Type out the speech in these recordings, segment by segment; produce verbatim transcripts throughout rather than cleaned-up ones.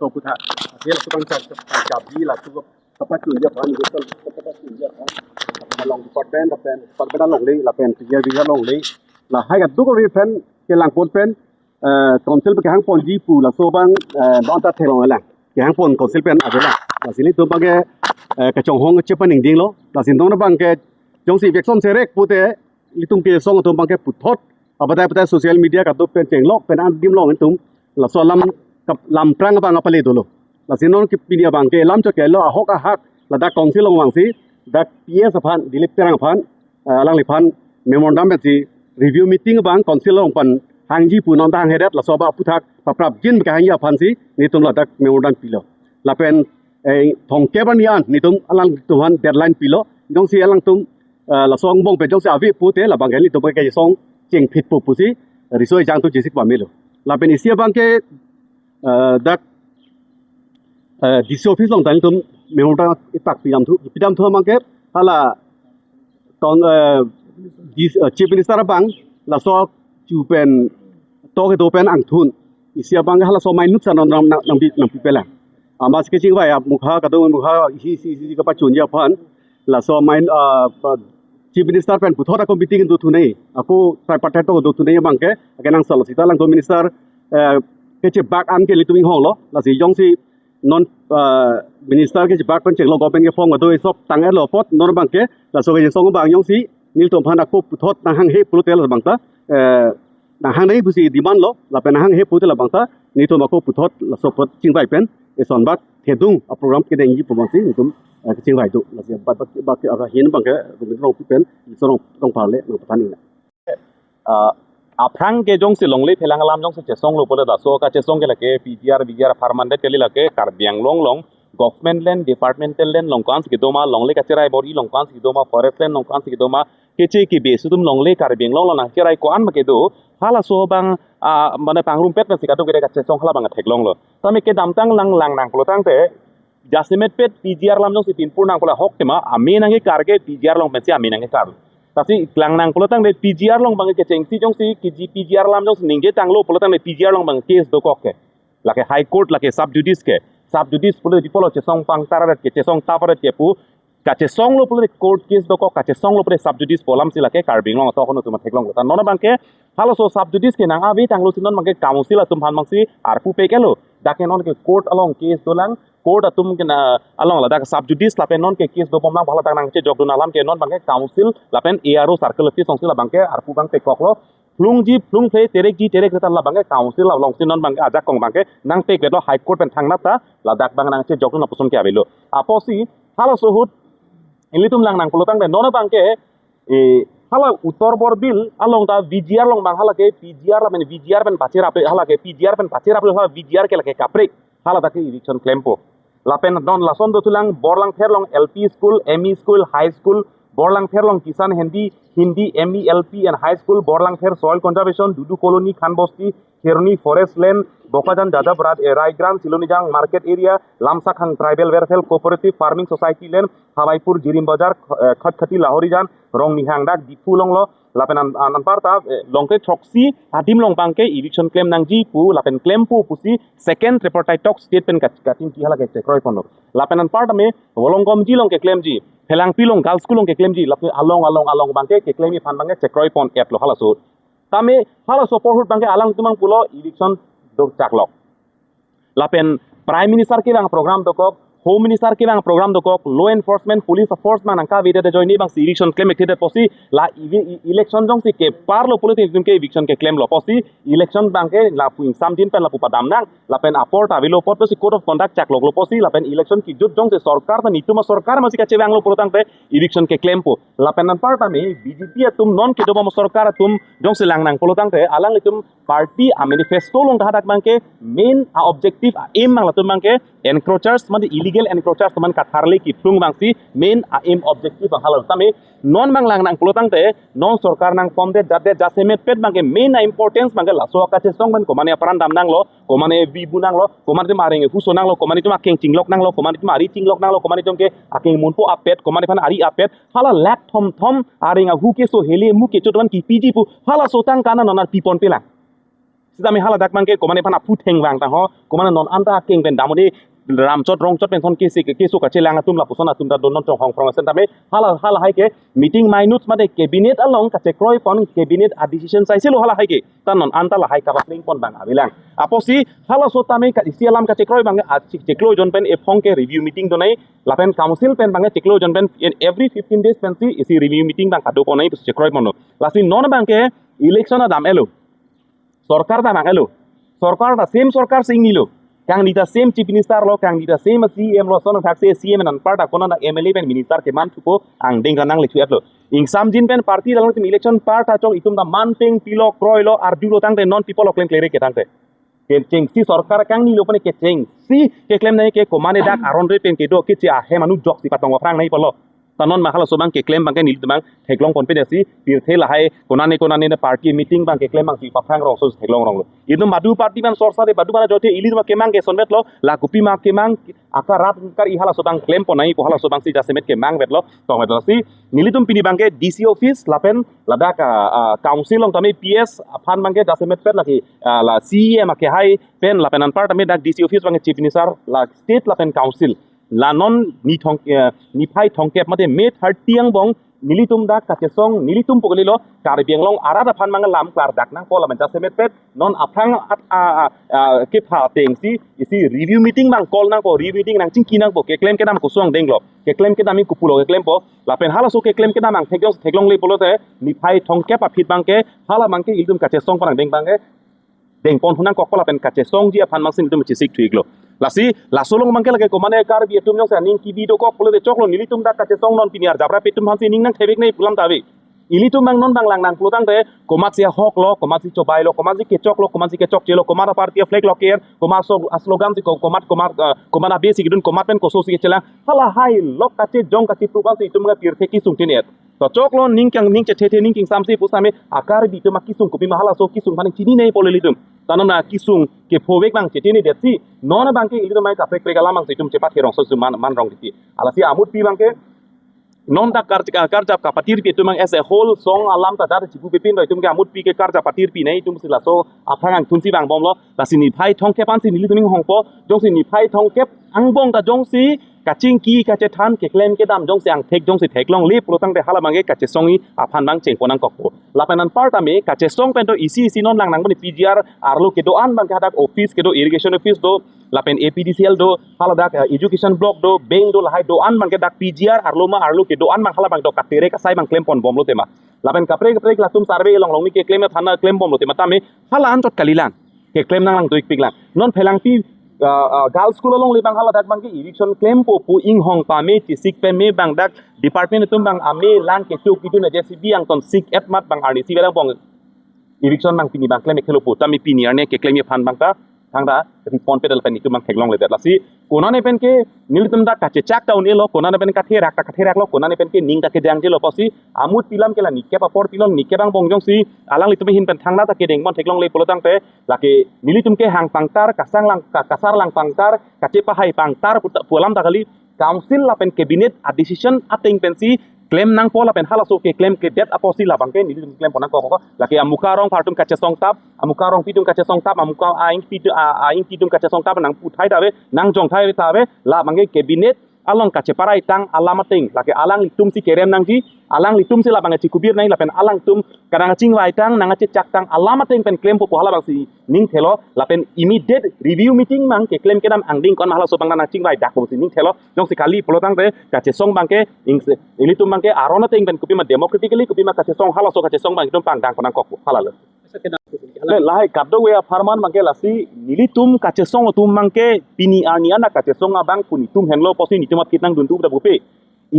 So, kutha, akhir laso abang chak, chak, chak, di laso kapachunji aphan, kapachunji aphan. Along department, department, department alongle, lapen P G R, P G R alongle. Lahai kadokave pen, kelangpon pen, eh, council pen kehangponji pu laso abang, eh, non ta theklong lang. Kehangpon council pen avelang. Lasi nelitum abangke, eh, kachonghong chepaningdinglo. Lasi non abangke jongsi eviction serek pute, nelitum kesung atum abangke puthot abadai abadai social media kaduk pen chenglok pen adim long nelitum laso alam kap-, lamprang abang apale dolo. Lasi non ke pini abangke lam chot kelo ahok ahak ladak council along vangsi dak P S aphan, Dilip Terang aphan, eh, alangliphan memorandum pensi review meeting abang council along pen hangji pu non ta hanghedet, laso abang aphuthak paprapjin kehangji aphansi nelitum ladak memorandum pilo. Lapen, eh, thomkep arni an nelitum alangtum aphan deadline pilo. Jongsi alangtum, eh, laso angbong pen jongsi ave pute labangke nelitum kachesong chengphitpo pusi riso ejang atum chesik pamelo. Lapen isi abangke, eh, dak, eh, D C office along ta nelitum memorandum ipak pidamthu, pidamthu abangke hala tong, eh, dis-, eh, Chief Minister abang laso chu pen tok kedo pen angthun. Isi abang halaso minute sa nang, nang, nang, nangpi, nangpipelang. Amat kechingvai amukha, kadung amukha, isi, isi, isi kapachunji aphan. Laso main, ah, pa-, Chief Minister pen puthot ako meeting do thunei. Ako tripartite to do thunei abangke, akenangsot sita alangtum minister, eh, kechebak an ke nelitum inghonglo. Lasi jongsi non, ah, minister kechebak pen chenglo government ke form ado isop tang-etlo apot non abangke laso kachesong abang jongsi nelitum aphan ako puthot nanghanghe pulote labang ta, eh, nanghanghe pusi demand lo, lapen nanghanghe pulote labang ta nelitum ako puthot laso apot chingvai pen eson bak thedung aprogram kedengji pu abangsi nelitum, eh, chingvai do. Lasi bak, bak, bak, bak, ahin abangke Rongpi pen, Rong, Rongphar le nangpathan-ik nang. Ah, aphrang ke jongsi longle phelang alam jongsi chesonglo pule laso kachesong ke lake P G R, V G R apharman det kali lake Karbi Anglong along government land, departmental land along ko-ansi kedo ma, longle kacherai bor-i along ko-ansi kedo ma, forest land along ko-ansi kedo ma, keche kebe isi atum longle Karbi Anglong along nangcherai ko-an ma kedo, halaso abang, ah, mane pangrumpet pensi kadokave kachesong hala abang theklonglo. Tame kedamtang lang lang nangpulo tangte, jasemet pet P G R alam jongsi pinpur nangpulo ahok tema, ame nangkekar ke P G R along pensi ame nangkekar. Lasi lang nangpulo tangte P G R along abang kechengsi jongsi keji P G R alam jongsi ningje tanglo pulo tangte P G R along abang case dokok ke. Lake High Court, lake sub judice ke. Sub judice pulo di pulo chesong pangtar aret ke, chesong tap aret ke pu. Kachesonglo pulo di court case dokok, kachesonglo pulo di sub judice pu alamsi lake Karbi Anglong atok honu tuma theklong. Ta non abangke halaso sub judice ke nang-ave tanglo si non abangke council atum aphan abangsi arpu pekelo. Dak ke non ke court along case dolang, court atum ke na along ladak sub judice lapen non ke case dobomlang, ladak nangchejokdun alam ke non abangke council lapen A R O circle office alongsi labangke arpu abang pekoklo. Phlungji phlungphle, terekji terekre ta labangke council alongsi non abangke ajakong abangke nangpekvetlo, High Court pen thangnat ta ladak abang nangchejokdun apuson ke avelo. Apotsi halaso ahut ilitum lang nangpulo tangte non abangke, eh, hala Uttar Borbil along ta V G R along abang hala ke P G R lapen V G R pen pacherap, hala ke P G R pen pacherap hala V G R ke lake kaprek, hala ta ke eviction klempo. Lapen non lason dothulang Borlangpher along L P school, M E school, high school, Borlangpher along Kisan Hindi, Hindi M E L P and high school, Borlangpher soil conservation, Dudu colony, Khan Bosti, Kheroni forest land, Bokajan Jadab Rad, eh, Raigrant, Silonijang market area, Lamsakhang tribal welfare cooperative farming society land, Hawaipur Jirim Bazar, eh, Khatkhati Lahorijan, Rongnihang dak Diphu alonglo, lapen an, an, anparta, eh, longke throksi adim along abangke eviction klem nangji pu, lapen klempo pusi second tripartite talk state pen kat-, kating ki hala ke chekroiponlo. Lapen anparta me Volongkomji along keklemji, Phelangpi along girls school along keklemji, lapen along, along, along abangke keklemji aphan abangke chekroipon-etlo halaso. Tame halaso apor ahut abangke alangtum abang pulo eviction dokchaklok. Lapen Prime Minister kevang program dokok, Home Minister kevang program dokok, law enforcement, police force abang nangkavedet ajoine abangsi eviction klem-ik thedet apotsi la evi-, e-, election jongsi keparlo pulote itum ke eviction keklemlo apotsi election abangke lapu ingsamdin pen lapu padam nang, lapen apor ta avelo apot pusi code of conduct chakloklo apotsi lapen election kejut jongsi sorkar ta nelitum asorkar masi kachevanglo pulo tangte eviction keklempo. Lapen anparta me B J P atum non kedobom asorkar atum jongsi lang nangpulo tangte alanglitum party amanifesto along ta hadak abangke main a-objective a-aim abang latum abangke encroachers mate illegal encroachers atum aphan katharle kephlung abangsi main a-aim objective abang hala. Tame non abang lang nangpulo tangte non sorkar nangpomdet jatdet jasemet pet abangke main a-importance abangke laso akachesong pen komatne apran dam nanglo, komatne vibu nanglo, komatne atum areng huso nanglo, komatne atum akeng chinglok nanglo, komatne atum ari chinglok nanglo, komatne atum ke akeng munpo apet, komatne aphan ari apet, hala lakh thomthom areng ahu keso, hele mu kecho atum aphan kipiji pu, halaso atangka non arpiponpelang. Sitame hala dak abangke komane aphan aphu thengvang ta ho, komane non anta akeng pen damode ramchot rongchot pen thon kesi keso kachelang atum lapuson atum ta don non chonghong prong asen tame hala hala hai ke meeting minutes mate cabinet along kachekroi pon cabinet a decision sai silo hala hai ke ta non anta lahai kapapleng pon abang avelang. Apotsi halaso tame ka isi alam kachekroi abang a chik chiklo jon pen ephong ke review meeting donai lapen council pen abang chiklo jon pen in every fifteen days pensi isi review meeting abang kado ponai pusi chekroi ponlo. Lasi non abangke election adam elo. Sorkar ta abang elo. Sorkar ta same sorkar si ingnilo. Kangni ta same chief minister lo, kangni ta same C E M lo, son thak se C E M anparta konat M L A pen minister keman thupo angdeng ranang le thuet lo. Ingsamjin pen party alangtum election parta chok itum ta manpeng pilo kroilo arjulo tangte non people oklem klere ke tangte. Kechengsi sorkar kangnilo pone kechengsi keklem nai ke komane dak aron re pen kedo kichi ahem anu joksi patong aphrang nai polo. Ta non ma halaso abang keklem abangke nelitum abang theklong ponpe dasi pirthe lahai konane konane ne party meeting abang keklem abangsi paphrang rongso theklong ronglo. Itum badu party abang sorsa de badu abang jote ilitum kemang ke sonvetlo la kopi ma kemang akarat kar i halaso abang klem ponai po halaso abangsi jasemet kemang vetlo tong vetlo si nelitum pini abangke D C office lapen ladak ah, ah, council along tame P S aphan abangke jasemet pet lagi ah, la C E M ake hai pen lapen anparta me dak D C office abangke chief minister la state lapen council la non ni thong eh, niphai thongkep mate May thirty angbong nelitum dak kachesong nelitum pu kalilo Karbi Anglong arat aphan abang lam klardak nangpo lapen jasemet pet non aphrang at a a a kepha atengsi isi review meeting abang call nangpo review meeting nangchingki nangpo keklem kedam koson denglo keklem kedam i kopulo keklempo lapen halaso keklem kedam abang theklong theklongle pulote niphai thongkep aphi abangke hala abangke ilitum kachesong pon angdeng abangke dengpon hu nangkokpo lapen kachesongji aphan abangsi nelitum chesik thuiklo. Lasi laso along abangke lake komane Karbi atum jongsi aning kibi dokok pulote choklo nelitum dak kachesong non pini arjap rap atum aphansi ning nangthevek nai pu alam ta ave. Ilitum abang non abang langnang pulo tangte komatsi ahok lo, komatsi chobai lo, komatsi kechok lo, komatsi kechokche lo, komat aparty aflag lo ker, komat so aslogan si ko- komat komat ah, komat abesi kedun komat pen koso si kechelang. Hala hai lok kachejong kachepru abangsi itum abang pirthe kisung tinet. To choklo ning kang ning chethe the ning kangsamse pusitame a Karbi atum akisung kopi ma halaso kisung aphan chini nai polo ilitum. Ta non akisung kephovek abang chethe ne detsi non abangke ilitum mai kaprek prek alam abangsi itum chepat herong so man man rong titi. Alasi amutpi abangke non dak kar karjap kapatirpi atum abang as a whole song alam ta dar chipu pepin do itum ke amutpi ke karjap patirpi nai itum si laso aphrang angthunsi vangbomlo lasi niphai thongkep ansi nelitum inghongpo jongsi niphai thongkep angbong ta jongsi kachingki kachethan keklem kedam jongsi angthek jongsi theklongle pulo tangte hala abangke kachesongji aphan abang chengpon nangkokpo. Lapen anparta me kachesong pen to isi isi non langnang boni P G R arlo kedo-an abangke hadak office kedo irrigation office do lapen A P D C L do haladak eh, education block do bank do lahai do-an abangke dak P G R arlo ma arlo kedo-an abang hala abang do katere kasai abang klem ponbomlo tema. Lapen kaprek kaprek latum survey along along ni keklem thana klembomlo tema tame hala anchot kalilang. Keklem nanglang tuikpiklang. Non phelangpi ah, ah, girls school alongle abang haladak abangke eviction klempo pu inghong pame chesik pame abang dak department atum abang ame lang kecho kitu na J C B angton sik et mat abang arnisi abang bong eviction abang pini abang klem ekhelo pu tame pini arni keklem aphan abang ta thangta ripon pedal pen itum abang theklongledet lasi konane pen ke nelitum dak kachechak ta un-elo konane pen katherak ta katheraklo konane pen ke ning ta kejangje lo pusi amutpi alam ke la nikep apor pilon nikep angbong jongsi alanglitum ahin pen thangta ta kedengpon theklongle pulo tangte lake nelitum ke hang pangtar kasang lang ka- kasar lang pangtar kachepahai pangtar puta- pu alam ta kali council lapen cabinet a decision ateng pensi klem nangpo lapen halaso keklem kedet apotsi la abangke nelitum klem pon nangkok lake amuka arong aphartum kachesong tap amuka arongpi atum kachesong tap amuka a-ingpi atum a- a-ingpi atum kachesong tap nangpu thai ta ave nangjong thai ta ave la abangke cabinet along kacheparai tang alam ateng lake alanglitum si kerem nangji alanglitum si la abang chikubir nang lapen alangtum kadang chingvai tang nangchechak tang alam ateng pen klempo pu hala abangsi ning thelo lapen immediate review meeting abang keklem kedam angdeng kon ma halaso abang nangchingvai dak pusi ning thelo jongsi kali pulo tangte kachesong abangke ing- ilitum abangke aron ateng pen kopi ma democratically kopi ma kachesong halaso kachesong abang itum pangdang pon nangkokpo halalo. Le lahai kadokave apharman abangke lasi nelitum kachesong atum abangke pini arni anak kachesong abang pu netum henlo pusi netum aphi nangdun tu da bupe.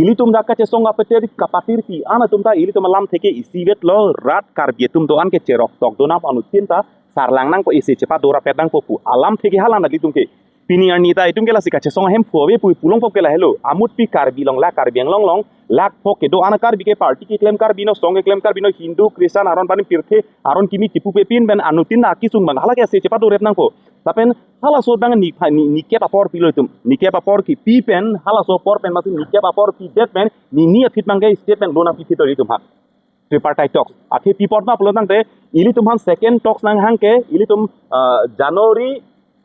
Ilitum dak kachesong kapatir kapatirpi an atum ta ilitum alamthe ke isivet lo rat Karbi atum do-an ke cherok tok do nang anuttin ta sarlang nangpo isi chepa do rapet nangpo pu alamthe ke halang ilitum ke. Pini arni ta itum ke lasi kachesong ahemphu ave pu pulongpo ke lahelo. Amutpi Karbi along la Karbi Anglong along lak phok kedo-an Karbi ke party keklem Karbi no song keklem Karbi no Hindu Christian aron panim pirthe aron kimi kipu pepin pen anuttin ta kisung abang hala ke isi chepa do rep nangpo. Lapen halaso abang ni pha- ni nikep apor pilo itum nikep apor kipi pen halaso apor pen masi nikep apor pidet pen nini aphi abangke state pen loan aphi phit do itum ha. tripartite talks. Akhei pi apot ma pulo tangte, ilitum aphan second talks nanghang ke, ilitum, ah, January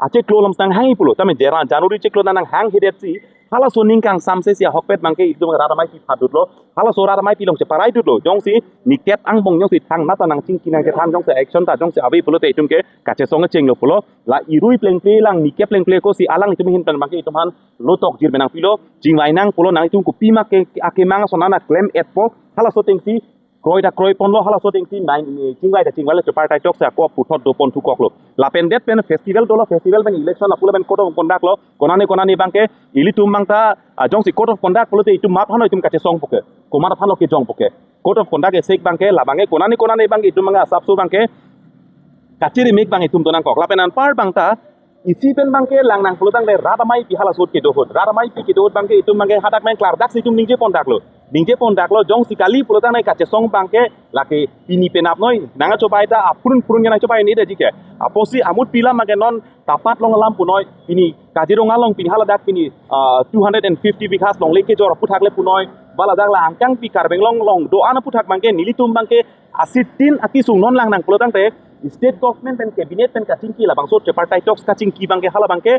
achiklo along nanghang pulo. Tame Jera-, January chiklo nanghang hedet si, halaso aning kangsamse si ahokpet abangke itum rat amei pi phatdutlo. Halaso rat amei pi along cheparai dutlo. Jongsi niket angbong jongsi thangnat ta nangchingki nangchethan jongsi action ta jongsi ave pulote itum ke kachesong chenglo pulo. La irui plengple lang niket plengple ako si alanglitum ahin pen abangke itum aphan lo tokjir pen nangpilo. Chingvai nang pulo, nangtum kopima ke akemang ason ana klem-etpo. Halaso atengsi kroi ta kroiponlo, halaso atengsi main, eh, chingvai ta chingvailo, tripartite talks ako puthot doponthu koklo. Lapen det pen festival dolo, festival pen election lapu lapen code of conduct lo, konane konane abangke, ilitum abang ta, ah, jongsi code of conduct pulote itum mat hano itum kachesongpo ke, komat aphanlo kejongpo ke. Code of conduct isi abangke, la abangke, konane konane abangke, itum abangke asapso abangke, kachiri mek abang itum donangkok. Lapen anpar abang ta, isi pen abangke lang nang pulo tangte rat amei pi halaso ahut kedo ahut. Rat amei pi kedo ahut abangke itum abangke hadak main klardak si itum ningjepondak lo. Ningjepondak lo jongsi kali pulo tangte kachesong abangke lake pini penap noi. Nangchobai ta aphrun phrun ke nangchobai ni da jike. Apotsi amut pi alam abangke non Tapat along alam punoi pini Kaziranga along pini haladak pini, ah, two hundred and fifty bighas longle kejor aphuthak le punoi. Ba ladak la angkang pi Karbi Anglong along do-an aphuthak abangke nelitum abangke asitin akesung non lang nang pulo tangte state government pen cabinet pen kachingki labangso tripartite talks kachingki abangke hala abangke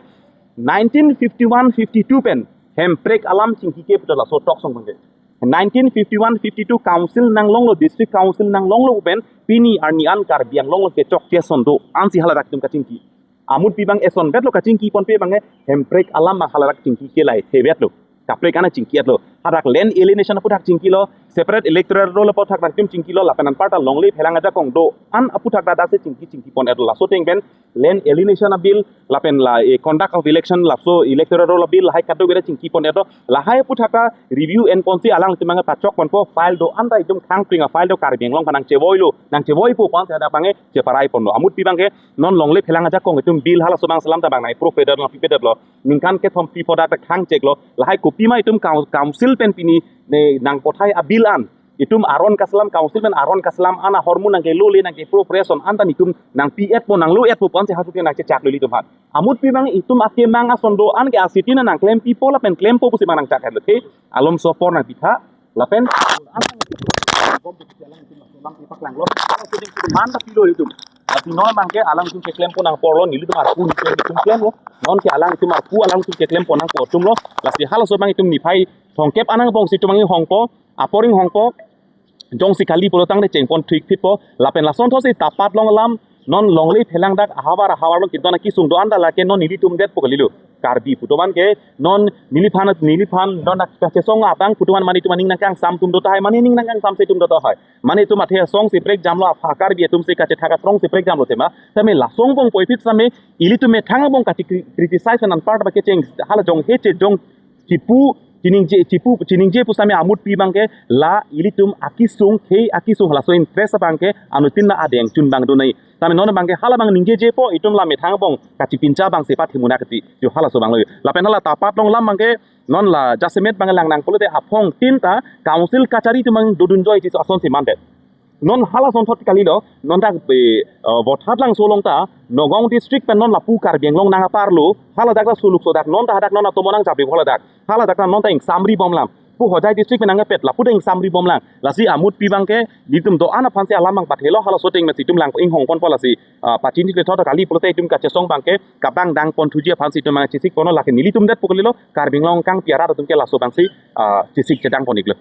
nineteen fifty-one fifty-two pen Hemprek alam chingki ke puta laso talks along abangke. Nineteen fifty-one fifty-two council nanglonglo, district council nanglonglo pen pini arni an Karbi Anglong along kechok keson do-an si haladak itum kachingki. Amut pi abang esonbetlo kachingkiponpe abangke Hemprek alam abang haladak chingki ke laithebetlo. Kaprek an chingki-etlo. Hadak land alienation aphuthak chingkilo, separate electoral roll aphuthak nangtum chingkilo, lapen anpar ta longle phelang ajakong do-an aphuthak ta daksi chingki chingkipon-etlo. Laso ateng pen land alienation abill, lapen la, eh, conduct of election, laso electoral roll abill, lahai kadokave ta chingkipon-etlo. Lahai aphuthak ta review enponsi alanglitum abangke pachokponpo, file do-an ta itum khangkring a-file do Karbi Anglong aphan nangchevoilo, nangchevoipo pu-ansi hadak abangke cheparaiponlo. Amut pi abangke non longle phelang ajakong itum bill halaso abang selam ta abang nang-approve-edetlo, nangpipedetlo. Ningkan kethom pi apot dak ta khangcheklo. Lahai kopima itum coun-, council pen pini ne nangpathai abill an. Itum aron kaselam, council pen aron kaselam an ahormu nangkelole nangke-approve-re ason an ta nelitum nangpi-etpo nanglo-etpo pu-ansi halaso ateng nangchechaklo ilitum aphan. Amut pi abang itum akemang ason do-an ke asitin nangklempipo lapen klempo pusi abang nangchak-etlo. Te alomso apor nangpitha. Lapen man ta pilo itum. Tapi non abangke alanglitum keklempo nangporlo, nelitum arpu nelitum klemlo. Non ke alanglitum arpu alanglitum keklempo nangpo atumlo. Lasi halaso abang itum niphai thomkep angbong si itum abang inghongpo, apor inghongpo. Jongsi kali pulo tangte chengpon thik phitpo. Lapen lason thotsi Tapat along alam non longle phelang dak ahavar ahavar along kedo-an akesung do-an ta lake non nelitum detpo kalilo. Karbi pu atum abangke non neliphan, neliphan non dak kachesong abang pu atum an mane itum aning nangkangsam atum do tahai, mane aning nangkangsam se atum do tahai. Mane itum athe asong si prekjamlo, apha Karbi atum si kachethak asong si prekjamlo tema. Tame lason angbong puvoiphit same ilitum methang angbong kachi cri-, criticize anpar ta kecheng hala jong he che jong chipu chiningje, chipu chiningje pu same amut pi abangke la ilitum akesung, khei akesung halaso interest abangke anuttin na adeng chun abang donai. Tame non abangke hala abang ningjejepo itum la methang angbong kachipincha abang si pathimuna kati. Jo halaso abanglo. Lapen hala Tapat along alam abangke non la jasemet abang lang nang pulote aphong tin ta council kachari atum abang dodun joiji asonsi mandet. Non halason thot kalilo, non dak be, eh, Vothatlangso along ta, Nagaon district pen non lapu Karbi Anglong nang aparlo, haladak ta suluk so dak, non ta hadak non atomo nangjapi haladak. Haladak ta non ta ingsamri bomlang. Pu Hojai district pen nangpet, lapu ta ingsamri bomlang. Lasi amut pi abangke, nelitum do-an aphansi alam abang pathelo, halaso ateng mesi itum lang inghongponpo lasi, ah, pachinine thot kali pulote itum kachesong abangke, kabang dangponthuji aphansi itum abang chesikponlo lake nelitum detpo kalilo, Karbi Anglong kangpi arat atum ke laso abangsi, ah, chesik chedangpon-iklo.